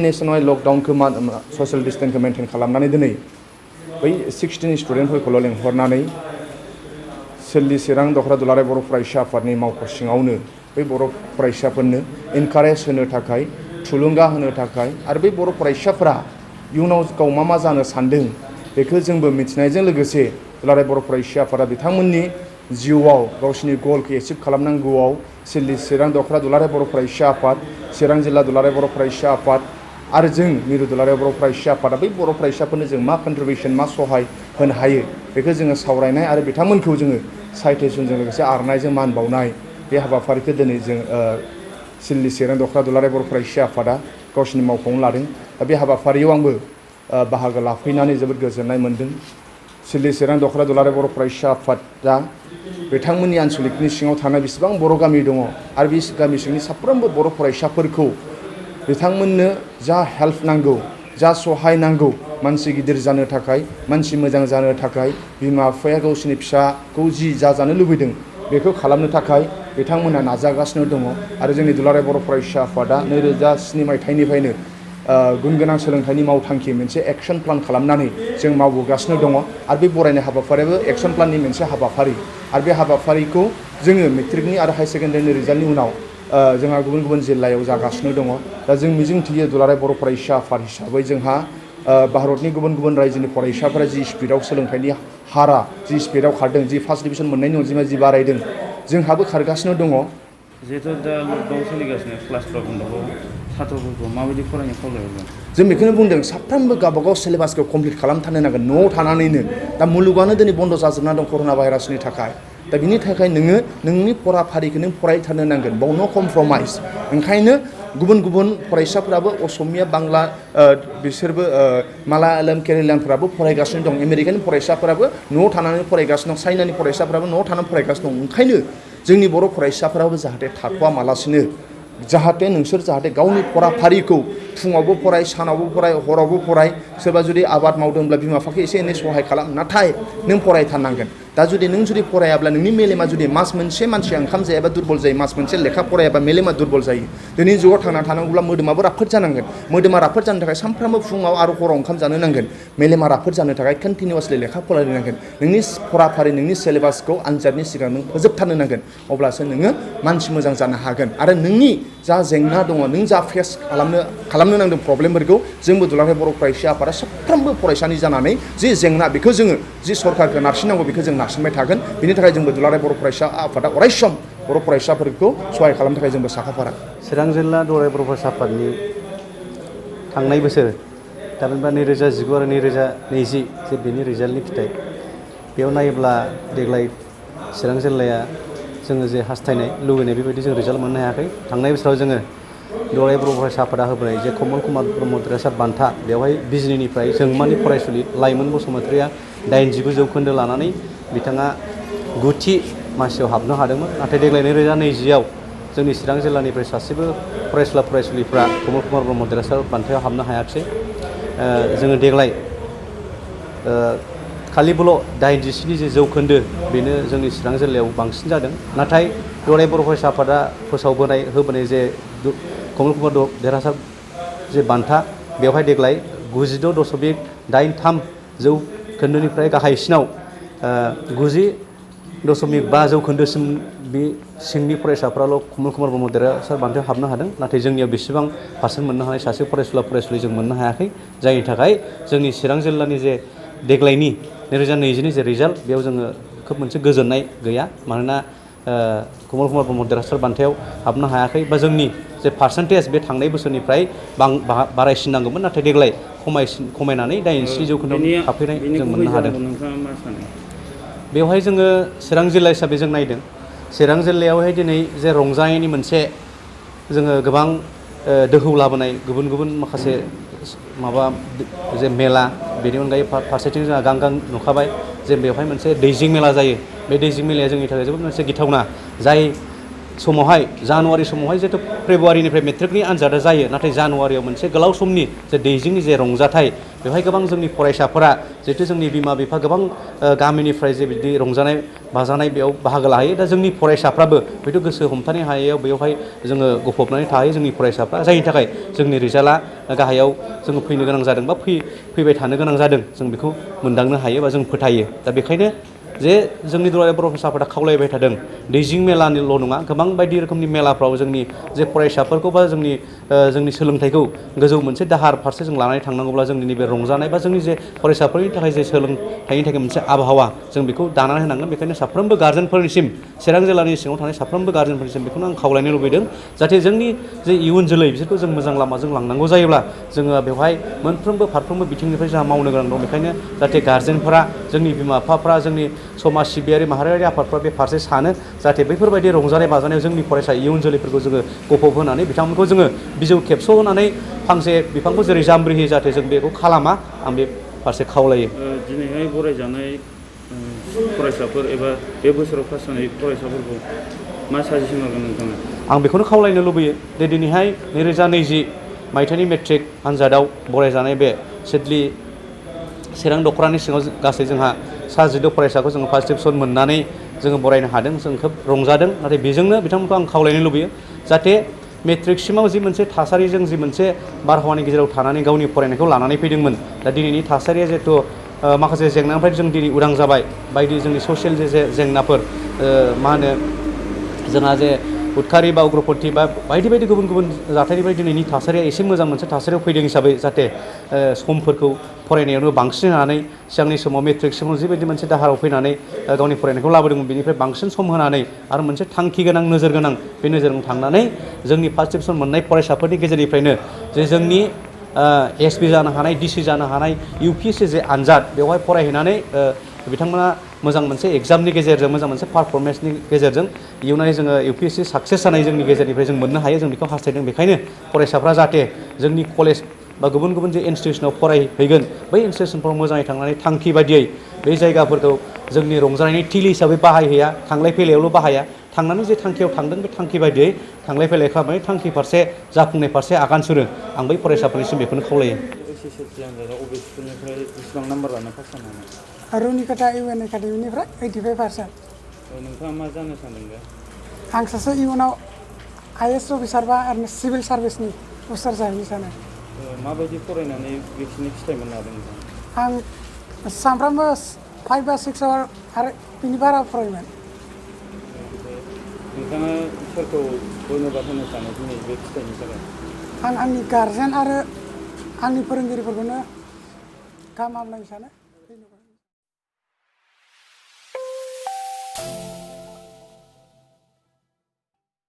National लकडाउनखौ social डिस्टेन्सखौ maintain खालामनानै दिनै बै 16 स्टुडेन्टफोरखौल' लेंहरनानै सिल्ली चिरां दखरा दुलाराय बर' फरायसा आफादनि मावख' सिङावनो बै बर' फरायसाफोरनो इनकारेज होनो थाखाय थुलुंगा होनो थाखाय आरो बै बर' फरायसाफोरा इयुनाव गाव मा जानो सानदों बेखौ जोंबो मिथिनायजों लोगोसे दुलाराय बर' फरायसा आफादा बिथांमोननि जिउआव गावसिनि गलखौ एचिभ खालामनांगौआव सिल्ली चिरां दखरा दुलाराय बर' फरायसा आफाद चिरां जिल्ला दुलाराय बर' फरायसा आफाद आरो जों मिरु दुलाराय बर' फरायसा आफादा बै बर' फरायसाफोरनो जों मा कन्ट्रिबिउसन मा सहाय होनो हायो बेखौ जोङो सावरायनाय आरो बिथांमोनखौ जोङो साइटेसनजों लोगोसे आरनायजों मान बावनाय बे हाबाफारिखौ दिनै जों सिल्ली चिरां दखरा दुलाराय बर' फरायसा आफादा गावसिनि मावख'आवनो लादों। दा बे हाबाफारियाव आंबो बाहागो लाफैनानै जोबोद गोजोननाय मोन्दों। सिल्ली चिरां दखरा दुलाराय बर' फरायसा आफादा बिथांमोननि आनसलिकनि सिङाव थानाय बेसेबां बर' गामि दङ आरो बे गामि सिंनि साफ्रोमबो बर' फरायसाफोरखौ बिथांमोननो जा हेल्प नांगौ जा सहाय नांगौ मानसि गिदिर जानो थाखाय मानसि मोजां जानो थाखाय बिमा बिफाया गावसिनि फिसाखौ जि जानो लुबैदों बेखौ खालामनो थाखाय बिथांमोना नाजागासिनो दङ आरो जोंनि दुलाराय बर' फरायसा आफादा 2007 मायथाइनिफ्रायनो गुन गोनां सोलोंथाइनि मावथांखि मोनसे एक्सन प्लान खालामनानै जों मावबोगासिनो दङ आरो बे बरायनाय हाबाफारियाबो एक्सन प्लाननि मोनसे हाबाफारि आरो बे हाबाफारिखौ जोङो मेट्रिकनि आरो हायार सेकेन्डारिनि रिजाल्टनि उनाव जोंहा गुबुन गुबुन जिल्लायाव जागासिनो दङ। दा जों मिजिंथियो दुलाराय बर' फरायसा आफाद हिसाबै जोंहा भारतनि गुबुन गुबुन रायजोनि फरायसाफोरा जि स्पिडआव सोलोंथाइनि हारा जि स्पिडआव खारदों जि फार्स्ट डिभिजन मोननायनि अनजिमा जि बारायदों जोंहाबो खारगासिनो दङ। जिहेतु दा लकडाउन सोलिगासिनो क्लासफ्रा बन्द साथ्रफोरखौ माबायदि फरायनो खावलायहरगोन? जों बेखौनो बुंदों साफ्रोमबो गावबागाव सिलेबासखौ कमप्लिट खालामथारनो नांगोन न'आव थानानैनो। दा मुलुगानो दिनै बन्द जाजोबना दं कर'ना भाइरासनि थाखाय। दा बिनि थाखाय नोङो नोंनि फराफारिखौ नों फरायथारनो नांगोन बाव नो कमप्रमाइज। ओंखायनो गुबुन गुबुन फरायसाफोराबो असमिया बांला बिसोरबो मालायालाम केरेलानफोराबो फरायगासिनो दं। आमेरिकानि फरायसाफोराबो न'आव थानानै फरायगासिनो दं। चाइनानि फरायसाफोराबो न'आव थानानै फरायगासिनो दं। ओंखायनो जोंनि बर' फरायसाफोराबो जाहाथे थाथ'आ मालासिनो जाहाथे नोंसोर जाहाथे गावनि फराफारिखौ फुङावबो फराय सानावबो फराय हरावबो फराय। सोरबा जुदि आबाद मावदोंब्ला बिमा बिफाखौ एसे एनै सहाय खालाम नाथाय नों फरायथारनांगोन। दा जुदि नों जुदि फरायाब्ला नोंनि मेलेमा जुदि मास मोनसे मानसिया ओंखाम जायाबा दुरबल जायो मास मोनसे लेखा फरायाबा मेलेमा दुरबल जायो। दिनै जुगाव थांना थानांगौब्ला मोदोमाबो राफोद जानांगोन। मोदोमा राफोद जानो थाखाय सानफ्रामबो फुङाव आरो हराव ओंखाम जानो नांगोन। मेलेमा राफोद जानो थाखाय कन्टिनिउसलि लेखा फरायनो नांगोन। नोंनि फराफारि नोंनि सिलेबासखौ आनजादनि सिगां नों फोजोबथारनो नांगोन। अब्लासो नोङो मानसि मोजां जानो हागोन आरो नोंनि जा जेंना दङ नों जा फेस खालामनो नांदों प्रब्लेमफोरखौ जोंबो दुलाराय बर' फरायसा आफादा साफ्रोमबो फरायसानि जानानै जि जेंना बेखौ जोङो जि सरकारखौ नारसिननांगौ बेखौ जों नारसिनबाय थागोन। बिनि थाखाय जोंबो दुलाराय बर' फरायसा आफादा अरायसम बर' फरायसाफोरखौ सहाय खालामनो थाखाय जोंबो साखाफारा। चिरां जिल्ला दुलाराय बर' फरायसा आफादनि थांनाय बोसोर थामहिनबा 2019 आरो 2020 जे बेनि रिजाल्टनि फिथाइ बेयाव नायोब्ला देग्लाय चिरां जिल्लाया जोङो जे हास्थायनाय लुबैनाय बेबायदि जों रिजाल्ट मोननो हायाखै। थांनाय बोसोराव जोङो दुलाराय बर' फरायसा आफादा होबोनाय जे कमल कुमार ब्रह्म देरहासार बान्था बेवहाय बिजिनिनिफ्राय जोंमानि फरायसुलि लाइमोन बसुमतारिया 89 जौखोन्दो लानानै बिथाङा 9थि मासियाव हाबनो हादोंमोन। नाथाय देग्लाय 2020आव जोंनि चिरां जिल्लानिफ्राय सासेबो फरायसुला फरायसुलिफ्रा कमल कुमार ब्रह्म देरहासार बान्थायाव हाबनो हायाखिसै। जोङो देग्लाय खालिबोल' 87 जे जौखोन्दो बेनो जोंनि चिरां जिल्लायाव बांसिन जादों। नाथाय दुलाराय बर' फरायसा आफादा होबोनाय जे कमल कुमार देरहासार जे बान्था बेवहाय देग्लाय 96.83 जौखोन्दोनिफ्राय गाहायसिनाव 90.5 जौखोन्दोसिम बे सिंनि फरायसाफ्राल' कमल कुमार ब्रह्म देरहासार बान्थायाव हाबनो हादों। नाथाय जोंनियाव बेसेबां पारसेन्ट मोननो हानाय सासे फरायसुलि जों मोननो हायाखै। जायनि थाखाय जोंनि चिरां जिल्लानि जे देग्लायनि 2020नि जे रिजाल्ट बेयाव जोङो खोब मोनसे गोजोननाय गैया। मानोना कमल कुमार ब्रह्म देरहासार बान्थायाव हाबनो हायाखै बा जोंनि जे पार्सेन्टेज बे थांनाय बोसोरनिफ्राय बारायसिननांगौमोन। नाथाय देग्लाय खमायनानै 87 जौखोन्दोआव हाबफैनाय जों मोननो हादों। बेवहाय जोङो चिरां जिल्ला हिसाबै जों नायदों। चिरां जिल्लायावहाय दिनै जे रंजानायनि मोनसे जोङो गोबां दोहौ लाबोनाय गुबुन गुबुन माखासे जे मेला बेनि अनगायै फारसेथिं जोंहा गां नुखाबाय जे बेवहाय मोनसे दैजिं मेला जायो। बे दैजिं मेलाया जोंनि थाखाय जोबोद मोनसे गिथावना। जाय समावहाय जानुवारि समावहाय जिहेतु फेब्रुवारिनिफ्राय मेट्रिकनि आनजादा जायो। नाथाय जानुवारियाव मोनसे गोलाव समनि जे दैजिंनि जे रंजाथाइ बेवहाय गोबां जोंनि फरायसाफोरा जिहेतु जोंनि बिमा बिफा गोबां गामिनिफ्राय जे बिदि रंजानाय बाजानाय बेयाव बाहागो लाहैयो दा जोंनि फरायसाफ्राबो हयथ' गोसो हमथानो हायैयाव बेवहाय जोङो गफबनानै थाहैयो जोंनि फरायसाफ्रा जायनि थाखाय जोंनि रिजाल्टआ गाहायाव जोङो फैनो गोनां जादों बा फैबाय थानो गोनां जादों जों बेखौ मोनदांनो हायो बा जों फोथायो दा बेखायनो जे जोंनि दुलाराय बर' फरायसाफोरा खावलायबाय थादों दैजिं मेलानिल' नङा गोबां बायदि रोखोमनि मेलाफ्राव जोंनि जे फरायसाफोरखौ बा जोंनि सोलोंथाइखौ गोजौ मोनसे दाहार फारसे जों लानानै थांनांगौब्ला जोंनि नैबे रंजानाय बा जोंनि जे फरायसाफोरनि थाखाय जे सोलोंथाइनि थाखाय मोनसे आबहावा जों बेखौ दानानै होनांगोन बेखायनो साफ्रोमबो गार्जेनफोरनिसिम चिरां जिल्लानि सिङाव थानाय साफ्रोमबो गार्जेनफोरनिसिम बेखौनो आं खावलायनो लुबैदों जाहाथे जोंनि जे इयुन जोलै बिसोरखौ जों मोजां लामाजों लांनांगौ जायोब्ला जोङो बेवहाय मोनफ्रोमबो फारफ्रोमबो बिथिंनिफ्राय जोंहा मावनो गोनां दं बेखायनो जाहाथे गार्जेनफोरा जोंनि बिमा बिफाफ्रा जोंनि समाज सिबियारि माहारियारि आफादफ्रा बे फारसे सानो जाहाथे बैफोरबायदि रंजानाय बाजानायाव जोंनि फरायसा इयुन जोलैफोरखौ जोङो गफब होनानै बिथांमोनखौ जोङो बिजौ खेबस' होनानै फांसे बिफांखौ जेरै जामब्रि होयो जाहाथे जों बेखौ खालामा आं बे फारसे खावलायो दिनैहाय बरायजानाय फरायसाफोर एबा बे बोसोराव पास जानाय फरायसाफोरखौ मा साजेसन होगोन नोंथाङा आं बेखौनो खावलायनो लुबैयो जे दिनैहाय 2020 मायथाइनि मेट्रिक आनजादाव बरायजानाय बे सिडली चिरां दख'रानि सिङाव गासै जोंहा सा 16 फरायसाखौ जोङो फार्स्ट डिभिजन मोननानै जोङो बरायनो हादों जों खोब रंजादों नाथाय बेजोंनो बिथांमोनखौ आं खावलायनो लुबैयो जाहाथे मेट्रिकसिमाव जि मोनसे थासारिजों जि मोनसे बारहावानि गेजेराव थानानै गावनि फरायनायखौ लानानै फैदोंमोन दा दिनैनि थासारिया जिहेथु माखासे जेंनानिफ्राय जों दिनै उदां जाबाय बायदि जोंनि ससियेल जे जेंनाफोर मा होनो जोंहा जे उदखारि बा उग्रपन्थी बा बायदि बायदि गुबुन गुबुन जाथायनिफ्राय दिनैनि थासारिया एसे मोजां मोनसे थासारियाव फैदों हिसाबै जाहाथे समफोरखौ फरायनायावनो बांसिन होनानै सिगांनि समाव मेट्रिक समाव जिबायदि मोनसे दाहाराव फैनानै गावनि फरायनायखौ लाबोदोंमोन बेनिफ्राय बांसिन सम होनानै आरो मोनसे थांखि गोनां नोजोर गोनां बे नोजोरजों थांनानै जोंनि फार्स्ट डिभिजन मोननाय फरायसाफोरनि गेजेरनिफ्रायनो जे जोंनि एसपि जानो हानाय डिसि जानो हानाय UPSC जे आनजाद बेवहाय फरायहैनानै बिथांमोना मोजां मोनसे एग्जामनि गेजेरजों मोजां मोनसे पारफरमेन्सनि गेजेरजों इयुनाव जोङो UPSC साक्सेस जानाय जोंनि गेजेरनिफ्राय जों मोननो हायो जों बेखौ हास्थायदों बेखायनो फरायसाफ्रा जाहाथे जोंनि कलेज बा गुबुन गुबुन जे इनस्टिटिउसनाव फरायहैगोन बै इनस्टिटिउसनफ्राव मोजाङै थांनानै थांखि बायदियै बे जायगाफोरखौ जोंनि रंजानायनि थिलि हिसाबै बाहायहैया थांलाय फैलायावल' बाहाया थांनानै जे थांखियाव थांदों बे थांखि बायदियै थांलाय फैलाय खालामनानै थांखि फारसे जाफुंनाय फारसे आगान सुरो आं बै फरायसाफोरनिसिम बेखौनो खावलायो SSLC आनजादाव अबे स्कुलनिफ्राय बेसेबां नाम्बार लानो पास जानानै रुनिकाटा UN एकाडेमिनिफ्राय 85%। नोंथाङा मा जानो सानदों दा आं सासे इयुनाव IAS अफिसार बा ओरैनो सिभिल सार्भिसनि अफिसार जाहैनो सानो माबायदि फरायनानै बेखिनि फिथाइ मोननो हादों नोंथाङा आं सानफ्रामबो 5 बा 6 आवार आरो बिनि बारा फरायोमोन नोंथाङा सोरखौ धन्यबाद होनो सानो दिनै बे फिथाइनि थाखाय आं आंनि गारजेन आरो आंनि फोरोंगिरिफोरखौनो गाहाम हामलायनो सानो